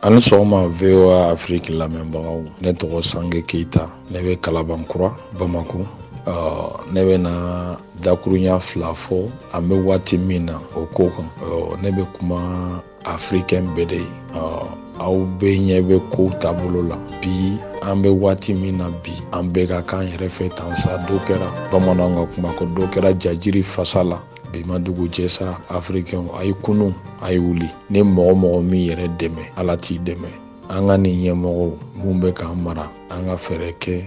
Ani sɔgɔma, VOA Afrique lamɛnbagaw. Ne tɔgɔ Sange Keyita, ne bɛ Kalabankura, Bamako. Ne bɛ na dakurunya fila fɔ an bɛ waati min na o ko kan. Ne bɛ kuma africain bɛɛ de ye. Aw bɛɛ ɲɛ bɛ kow taabolo la bi. An bɛ waati min na bi, an bɛɛ ka kan yɛrɛ fɛ tan sa. Dɔ kɛra, bamananw ka kuma ko dɔ kɛra jajiri fasa la. Bi ma dugu jɛ sa. Africain, a ye kunu, a ye wuli. Ni mɔgɔ mɔgɔ min yɛrɛ dɛmɛ, Ala t'i dɛmɛ. An ka nin ɲɛmɔgɔw mun bɛ k'an mara, an ka fɛɛrɛ kɛ,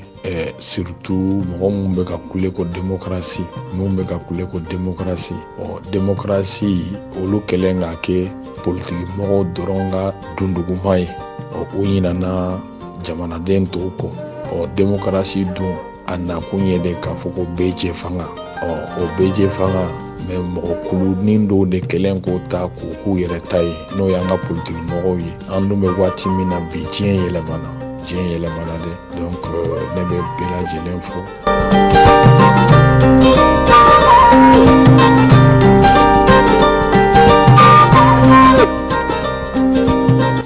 surtout mɔgɔ mun bɛ ka kule ko démocratie, mun bɛ ka kule ko démocratie. Ɔ, démocratie, olu kɛlen k'a kɛ politiki mɔgɔw dɔrɔn ka dunduguma ye. Ɔ, u ɲinana jamanaden tɔw kɔ. Ɔ, démocratie dun, a nakun ye de k'a fɔ ko bɛɛ jɛ fanga. Ɔ, o bɛɛ jɛ fanga, mais mɔgɔ kulunin dɔw de kɛlen k'o ta k'o k'u yɛrɛ ta ye, n'o y'an ka politiki mɔgɔw ye. An dun bɛ waati min na bi, diɲɛ yɛlɛmana, diɲɛ yɛlɛmana dɛ. Donc ne bɛ bɛɛ lajɛlen fo.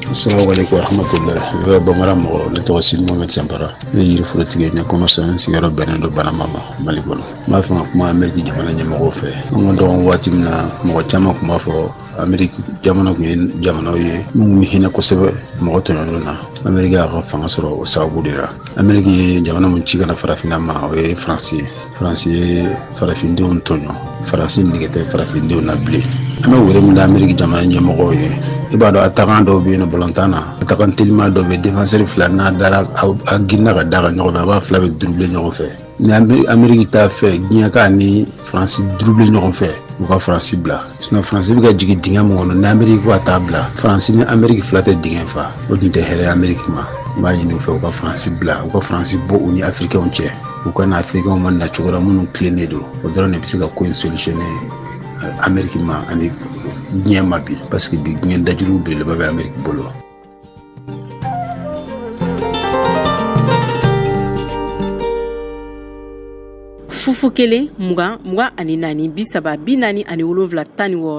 Assalamu alaikum warahmatullahi. VOA Bambara mɔgɔ, ne tɔgɔ Sidi Mohamed Sanfara. Ne ye yiriforotigi ye, n ye commerçant, n sigiyɔrɔ bɛnnen don Banama ma, Mali kɔnɔ. N b'a fɛ ka kuma Ameriki jamana ɲɛmɔgɔw fɛ. An ka dɔgɔn waati min na, mɔgɔ caman tun b'a fɔ Ameriki jamana tun ye jamanaw ye minnu bɛ hinɛ kosɛbɛ mɔgɔ tɔɲɔnenw na. Ameriki y'a ka fanga sɔrɔ o sababu de la. Ameriki ye jamana min ci ka na farafinna ma, o ye Faransi ye. Faransi ye farafindenw tɔɲɔ. Faransi nege tɛ farafindenw na bilen. An bɛ wele min da Ameriki jamana ɲɛmɔgɔw ye, i b'a dɔn attaquant dɔw bɛ yen nɔ balontan na, attaquant teliman dɔw bɛ, défenseur fila n'a dara, a girinna ka da kan ɲɔgɔn fɛ, a b'a fila bɛ dribbler ɲɔgɔn fɛ. Ni Ameriki t'a fɛ diɲɛ k'a ni Faransi dribbler ɲɔgɔn fɛ, u ka Faransi bila. Sinon Faransi bɛ ka jigin dingɛ min kɔnɔ, ni Ameriki ko ka taa bila, Faransi ni Ameriki fila tɛ dingɛ fa, o tun tɛ hɛrɛ Ameriki ma. N b'a ɲini u fɛ, u ka Faransi bila, u ka Faransi bɔ u ni Afirikɛnw cɛ, u ka na Afirikɛnw ma na cogo la minnu tilennen don. O dɔrɔn de bɛ se ka ko in solutionner Ameriki ma ani diɲɛ ma bi, parce que bi diɲɛ dajuru belebeleba bɛ Ameriki bolo.
0 0 20 24 30 47 16, 001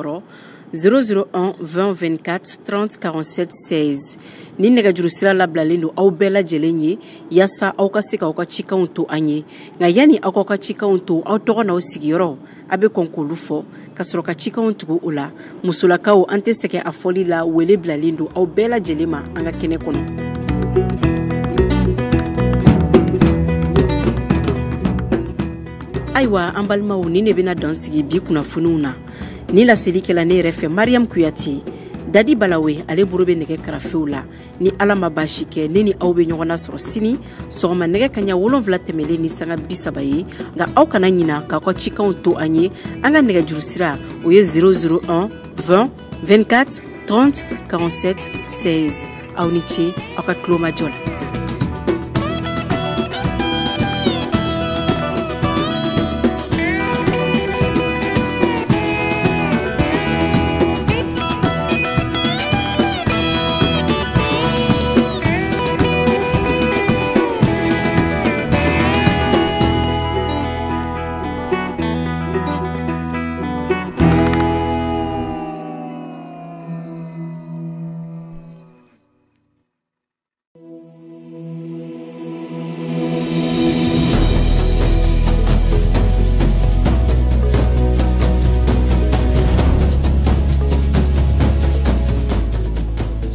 20 24 30 47 16. Ni nɛgɛjuru sira labilalen don aw bɛɛ lajɛlen ye yaasa aw ka se k'aw ka cikanw to an ye. Nka yanni aw k'aw ka cikanw to, aw tɔgɔ n'aw sigiyɔrɔ, a bɛ kɔn k'olu fɔ ka sɔrɔ ka cikanw tugu o la. Musolakaw, an tɛ sɛgɛn a fɔli la, wele bilalen don aw bɛɛ lajɛlen ma an ka kɛnɛ kɔnɔ. Ayiwa, an balimaw, nin de bɛna dan sigi bi kunnafoniw na. Ni laseli kɛla ne yɛrɛ fɛ, Mariam Kuyate. Dadi Balawe, ale bolo bɛ nɛgɛ karafew la. Ni Ala ma baasi kɛ, ne ni aw bɛ ɲɔgɔn nasɔrɔ sini sɔgɔma nɛgɛ kaɲa 7 tɛmɛlen ni sanga 30 ye. Nka aw kana ɲina k'aw ka cikanw to an ye. An ka nɛgɛjuru sira, o ye 001 20 24 30 47 16. Aw ni ce aw ka tulomajɔ la.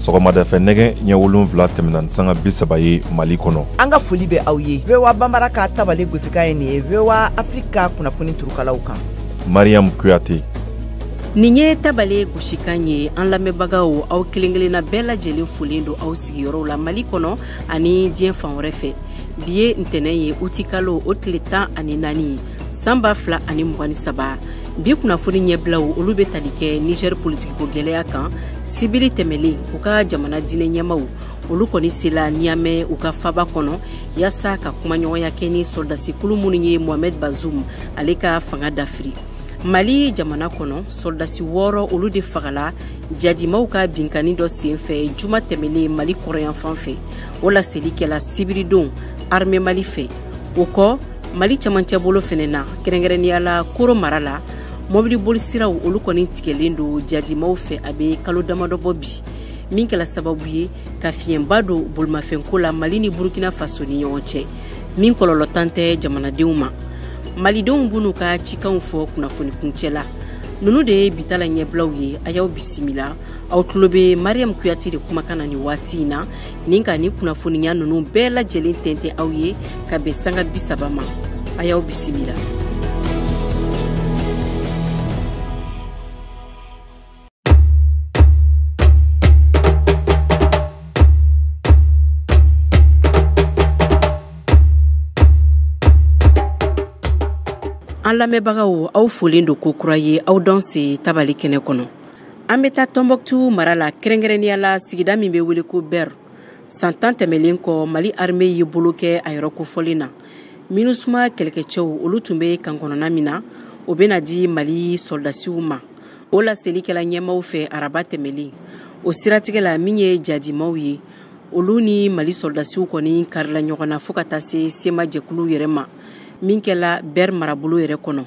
Sɔgɔmadafɛ nɛgɛ ɲɛ 7 tɛmɛna ni sanga 30 ye Mali kɔnɔ.
An ka foli bɛ aw ye. VOA Bambara ka tabale gosikan ye nin ye, VOA Afrique ka kunnafoni turukalaw kan.
Mariam Kuyate.
Nin ye tabale gosikan ye. An lamɛnbagaw, aw kelen-kelenna bɛɛ lajɛlen folen don aw sigiyɔrɔw la Mali kɔnɔ ani diɲɛ fan wɛrɛ fɛ. Bi ye ntɛnɛn ye, utikalo o tile 14 san 2023. Bi kunnafoni ɲɛbilaw, olu bɛ tali kɛ Niger politikiko gɛlɛya kan. Sibiri tɛmɛlen, u ka jamana diinɛ ɲɛmaw, olu kɔni sela Niamey, u ka faba kɔnɔ, yaasa ka kumaɲɔgɔnya kɛ ni sɔrɔdasikulu minnu ye Mohamed Bazoum ale ka fanga dafiri. Mali jamana kɔnɔ, sɔrɔdasi 6 olu de fagala jadimaw ka binkanni dɔ senfɛ juma tɛmɛlen Mali kɔrɔyanfan fɛ. O laseli kɛla sibiridon armée Mali fɛ. O kɔ, Mali camancɛ bolo fɛnɛ na, kɛrɛnkɛrɛnnenya la Koro mara la, mobili bolisiraw olu kɔni tigɛlen don jadimaw fɛ a bɛ kalo damadɔ bɔ bi, min kɛla sababu ye ka fiɲɛba don bolimafɛnko la Mali ni Burukina Faso ni ɲɔgɔn cɛ, min kɔlɔlɔ tan tɛ jamanadenw ma. Malidenw b'u ka cikanw fɔ kunnafoni kuncɛ la. Ninnu de ye bitala ɲɛbilaw ye. A y'aw bisimila. Aw tulo bɛ Mariam Kuyate de kumakan na nin waati in na, nin ka nin kunnafoniya ninnu bɛɛ lajɛlen tɛntɛn aw ye ka bɛn sanga 30 ma. A y'aw bisimila. An lamɛnbagaw, aw folen don ko kura ye, aw danse tabali kɛnɛ kɔnɔ. An bɛ taa Tɔnbɔkutu mara la, kɛrɛnkɛrɛnnenya la sigida min bɛ wele ko Ber. San 10 tɛmɛlen kɔ, Mali armée ye bolo kɛ a yɔrɔ kofɔlen na. MINUSMA kɛlɛkɛcɛw, olu tun bɛ kan kɔnɔna min na, o bɛna di Mali sɔrɔdasiw ma. O laseli kɛla ɲɛmaaw fɛ araba tɛmɛlen. O siratigɛ la, min ye jadimaw ye, olu ni Mali sɔrɔdasiw kɔni karila ɲɔgɔn na fo ka taa se sema jɛkuluw yɛrɛ ma, min kɛla Ber marabolo yɛrɛ kɔnɔ.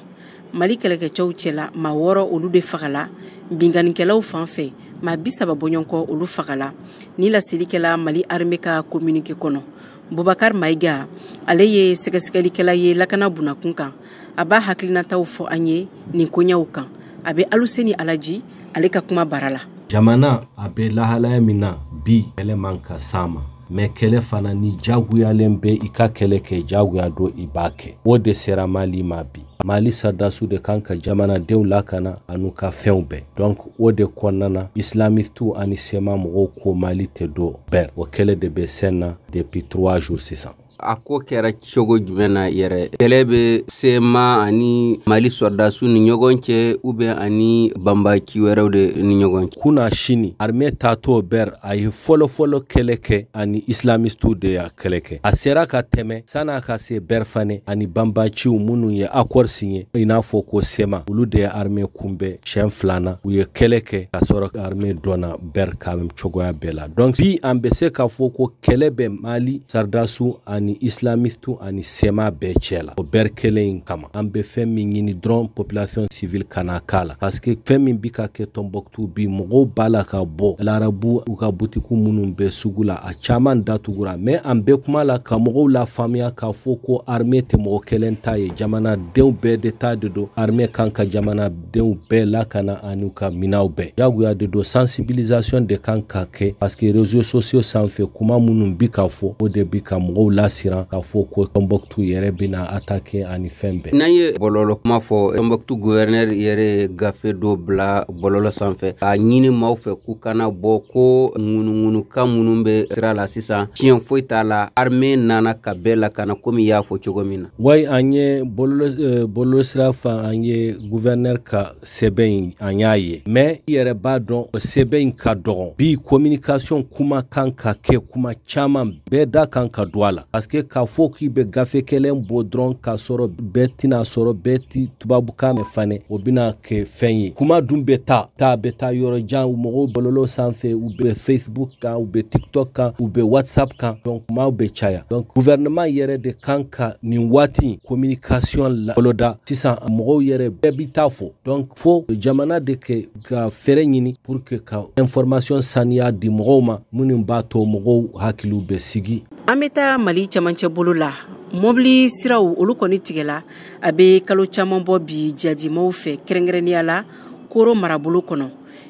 Mali kɛlɛkɛcɛw cɛla maa 6 olu de fagala. Binkannikɛlaw fan fɛ, maa 30 bɔɲɔgɔnkɔ olu fagala. Ni laseli kɛla Mali armée ka communiqué kɔnɔ. Bubakar Mayiga, ale ye sɛgɛsɛgɛlikɛla ye lakana bunakun kan. A b'a hakilinataw fɔ an ye nin koɲɛw kan. A bɛ Aluseni Alaji ale ka kuma bara la.
Jamana a bɛ lahalaya min na bi, kɛlɛ man ka s'a ma. Mɛ kɛlɛ fana ni jagoyalen bɛ i ka kɛlɛ kɛ, jagoya don i b'a kɛ. O de sera Mali ma bi. Mali sardasiw de kan ka jamanadenw lakana an'u ka fɛnw bɛɛ. Donc o de kɔnɔna na, islamistew ani sema mɔgɔw ko Mali tɛ don Ber. O kɛlɛ de bɛ sen na depuis 3 jours sisan.
A ko kɛra cogo jumɛn na yɛrɛ? Kɛlɛ bɛ sema ani Mali sɔrɔdasiw ni ɲɔgɔn cɛ ou bien ani banbaci wɛrɛw de ni ɲɔgɔn cɛ?
Kunna sini armée taatɔ Ber, a ye fɔlɔ-fɔlɔ kɛlɛ kɛ ani islamistew de y'a kɛlɛ kɛ. A sera ka tɛmɛ san'a ka se Ber fane, ani banbaciw minnu ye accord signé, i n'a fɔ ko sema, olu de ye armée kunbɛn siɲɛ filanan. U ye kɛlɛ kɛ ka sɔrɔ armée donna Ber ka cogoya bɛɛ la. Donc bi an bɛ se k'a fɔ ko kɛlɛ bɛ Mali sardasiw ani islamistew ani sema bɛɛ cɛ la. O Ber kelen in kama, an bɛ fɛn min ɲini dɔrɔn, population civile kana k'a la, parce que fɛn min bi ka kɛ Tɔnbɔkutu bi, mɔgɔw b'a la ka bɔ larabu, u ka butiku minnu bɛ sugu la, a caman datugura. Mais an bɛ kuma la ka mɔgɔw la faamuya k'a fɔ ko armée tɛ mɔgɔ kelen ta ye, jamanadenw bɛɛ de ta de don. Armée kan ka jamanadenw bɛɛ lakana ani ka minɛnw bɛɛ. Jagoya de don, sensibilisation de kan ka kɛ, parce que réseaux sociaux sanfɛ, kuma minnu bi ka fɔ, o de bi ka mɔgɔw lase siran k'a fɔ ko Tombouctou yɛrɛ bɛna attaquer ani fɛn bɛɛ.
N'an ye bɔlɔlɔ kuma fɔ, Tombouctou gouverneur yɛrɛ ye gafe dɔ bila bɔlɔlɔ sanfɛ k'a ɲini maaw fɛ k'u kana bɔ, ko ŋunuŋunukan minnu bɛ sira la sisan, tiɲɛ foyi t'a la, armée nana ka bɛɛ lakana komi i y'a fɔ cogo min na.
Wayi, an ye bɔlɔlɔ sira fan, an ye gouverneur ka sɛbɛn in, an y'a ye, mais i yɛrɛ b'a dɔn, o sɛbɛn in ka dɔgɔn bi. Communication kuma kan ka kɛ, kuma caman bɛɛ da kan ka don a la, parce que k'a fɔ k'i bɛ gafe kelen bɔ dɔrɔn k'a sɔrɔ bɛɛ tɛna sɔrɔ, bɛɛ ti tubabukan mɛn fana, o bɛna kɛ fɛn ye. Kuma dun bɛ taa taa bɛ taa yɔrɔ jan, mɔgɔw bɔlɔlɔ sanfɛ, u bɛ Facebook kan, u bɛ TikTok kan, u bɛ WhatsApp kan, donc kumaw bɛ caya. Donc gouvernement yɛrɛ de kan ka nin waati communication la boloda sisan, mɔgɔw yɛrɛ bɛɛ bi taa fɔ. Donc fo jamana de kɛ ka fɛɛrɛ ɲini pour que ka information saniya di mɔgɔw ma, minnu b'a to mɔgɔw hakiliw bɛ sigi.
An bɛ taa Mali camancɛ bolo la. Mɔbili siraw, olu kɔni tigɛla a bɛ kalo caman bɔ bi jadimaw fɛ, kɛrɛnkɛrɛnnenya la Koro marabolo kɔnɔ.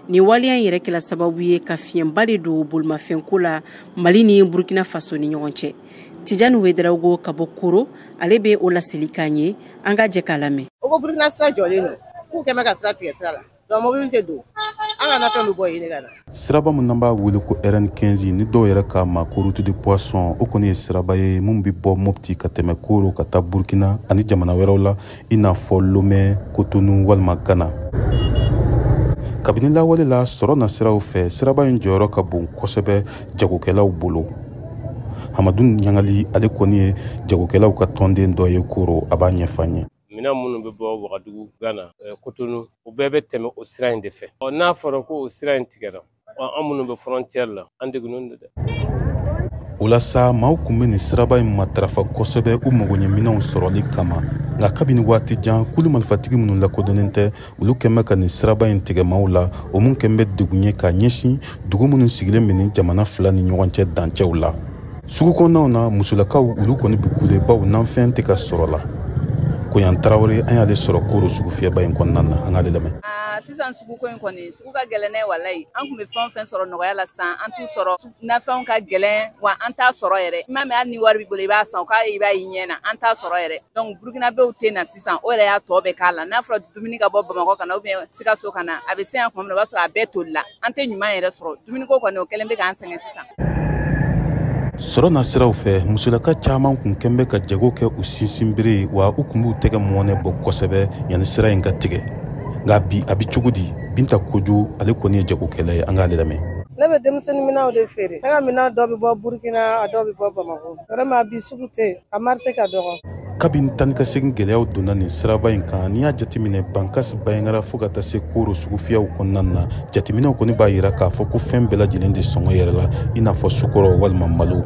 Nin waleya in yɛrɛ kɛla sababu ye ka fiɲɛba de don bolimafɛnko la Mali ni Burkina Faso ni ɲɔgɔn cɛ. Tijani Wedarawogo ka bɔ Koro, ale bɛ o laseli k'an ye, an ka jɛ k'a lamɛn.
O ko Burkina sira jɔlen don, k'u kɛn bɛ ka sira tigɛ sira la, donc mobili tɛ don, an ka nafɛn bɛ bɔ yen ka na.
Siraba min n'an b'a wele ko RN15, ni dɔw yɛrɛ k'a ma ko route de poisson, o kɔni ye siraba ye mun bɛ bɔ Mopti ka tɛmɛ Koro ka taa Burkina ani jamana wɛrɛw la, i n'a fɔ Lomé, Cotonou walima Ghana. Kabini lawale la, sɔrɔ na siraw fɛ, siraba in jɔyɔrɔ ka bon kosɛbɛ jagokɛlaw bolo. Hamadu Ɲangali, ale kɔni ye jagokɛlaw ka tɔnden dɔ ye Koro, a b'a ɲɛfɔ an ye.
Minɛn minnu bɛ bɔ Wagadugu, Gana, Kotonu, o bɛɛ bɛ tɛmɛ o sira in de fɛ. Ɔ, n'a fɔra ko o sira in tigɛra, an minnu bɛ frontière la, an degunnen don dɛ.
O la sa, maaw kun bɛ nin siraba in matarafa kosɛbɛ u magoɲɛminɛnw sɔrɔli kama. Nka kabini waati jan, kulu marifatigi minnu lakodɔnnen tɛ, olu kɛn bɛ ka nin siraba in tigɛ maaw la, o mun kɛn bɛ degun ye k'a ɲɛsin dugu minnu sigilen bɛ nin jamana fila ni ɲɔgɔn cɛ dancɛw la. Sugu kɔnɔnaw na, musolakaw olu kɔni bɛ kule, baw nanfɛn tɛ ka sɔrɔ la. Koyan Tarawele, an y'ale sɔrɔ Koro sugu fiyɛba in kɔnɔna na, an k'ale lamɛn.
Sisan suguko in kɔni, sugu ka gɛlɛn dɛ, walayi. An tun bɛ fɛn o fɛn sɔrɔ nɔgɔya la sisan, an t'u sɔrɔ. Nafɛnw ka gɛlɛn wa, an t'a sɔrɔ yɛrɛ. I m'a mɛn, hali ni wari b'i bolo, i b'a san, o k'a ye i b'a ye ɲɛ na, an t'a sɔrɔ yɛrɛ. Donc Burukinabew tɛ na sisan, o yɛrɛ y'a tɔ bɛɛ k'a la. N'a fɔra dumuni ka bɔ Bamakɔ ka na, ou bien Sikaso ka na, a bɛ se yan tuma min na, o b'a sɔrɔ a bɛɛ tolila, an tɛ ɲuman yɛrɛ sɔrɔ. Dumuniko kɔni, o kɛlen bɛ k'an sɛgɛn sisan.
Sɔrɔ na siraw fɛ, musolaka caman kun kɛn bɛ ka jago kɛ u sinsinbere ye, wa u kun b'u tɛgɛ mɔnɛ bɔ kosɛbɛ yanni sira in ka tigɛ. Nka bi, a bɛ cogo di? Binta Kojo, ale kɔni ye jagokɛla ye, an k'ale lamɛn.
Ne bɛ denmisɛnnin minɛnw de feere. Ne ka minɛn dɔ bɛ bɔ Burukina, a dɔw bɛ bɔ Bamakɔ. Vraiment, bi sugu tɛ yen, a marché ka dɔgɔ.
Kabini tan ka segin gɛlɛyaw donna nin siraba in kan, n'i y'a jateminɛ Bankas, Bayangara fo ka taa se Koro sugufiyɛw kɔnɔna na, jateminɛw kɔni b'a yira k'a fɔ ko fɛn bɛɛ lajɛlen de sɔngɔ yɛrɛ la, i n'a fɔ sukɔrɔ walima malo.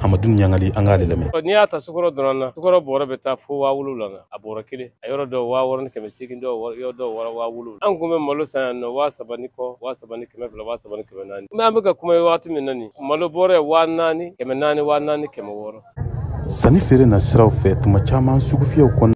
Hamadu Ɲangali, an k'ale lamɛn.
N'i y'a ta sukɔrɔ dɔrɔn na, sukɔrɔ bɔrɔ bɛ taa fo 7,000 na, a bɔrɔ kelen, a yɔrɔ dɔw 6,800, dɔw yɔrɔ dɔw 7,000. An kun bɛ malo san yan nɔ 3,000 ni kɔ, 3,200, 3,400. Mais an bɛ ka kuma waati min na nin, malo bɔrɔ ye 4,400, 4,600.
Sanni feere na siraw fɛ, tuma caman sugufiyɛw kɔnɔ.